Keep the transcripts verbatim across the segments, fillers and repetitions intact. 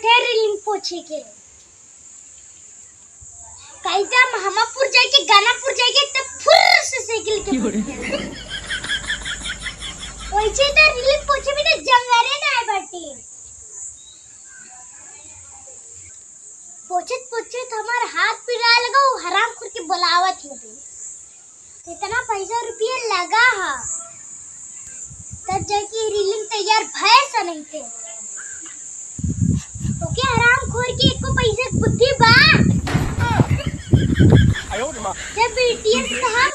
ठे रीलिंग पोछे के। कहीं तो हम हमापुर जाइके, गानापुर जाइके, तब फुर्र से साइकिल के पकड़ के। वैसे तो रीलिंग पोछे में तो जंगरे ना आए बाटे। पोछत पोछत हमार हाथ पिराए लगा, वो हरामखोर के बुलावत ही अभी। इतना पैसा रुपया लगा हा, तब जाके रीलिंग तैयार भय सा नहीं थे। ओके हरामखोर के एको पैसा के बुद्धि बा? जब बिटिया साहब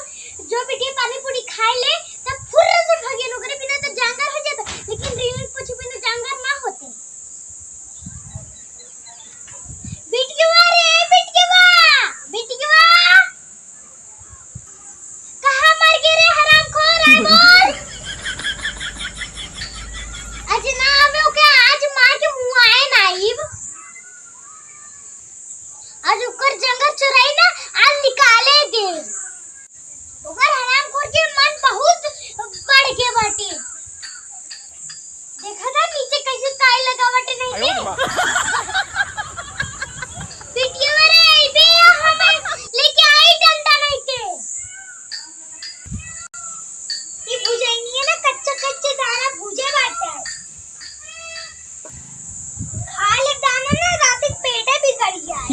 जो बिटिया पानी पूरी खाए ले, तब फुर्र से भागे, ओकरे बिना तो जांगर हो जाता, लेकिन रीलिंग पोछे बिना जांगर ना होते। बिटिया रे, बिटिया, बिटिया। कहाँ मर गए रे हरामखोर, आय बोल। आज ना आवे ओके, आज मार के मुँह आए ना आइब। आज ओकर जंगर चोराई ना, आज निकाले दे। ओकर हरामखोर के मन बहुत बढ़ के बाटे। देखा था नीचे कैसे ताई लगावट नहीं अयो के? माँ। बिटिया रे, अइबे हमें लेके आई डंडा नहीं के। ये भुजैनी है ना, कच्चा कच्चा दाना भुजे बाटे। खा ले दाना ना, रात के पेटे बिगड़ जाए।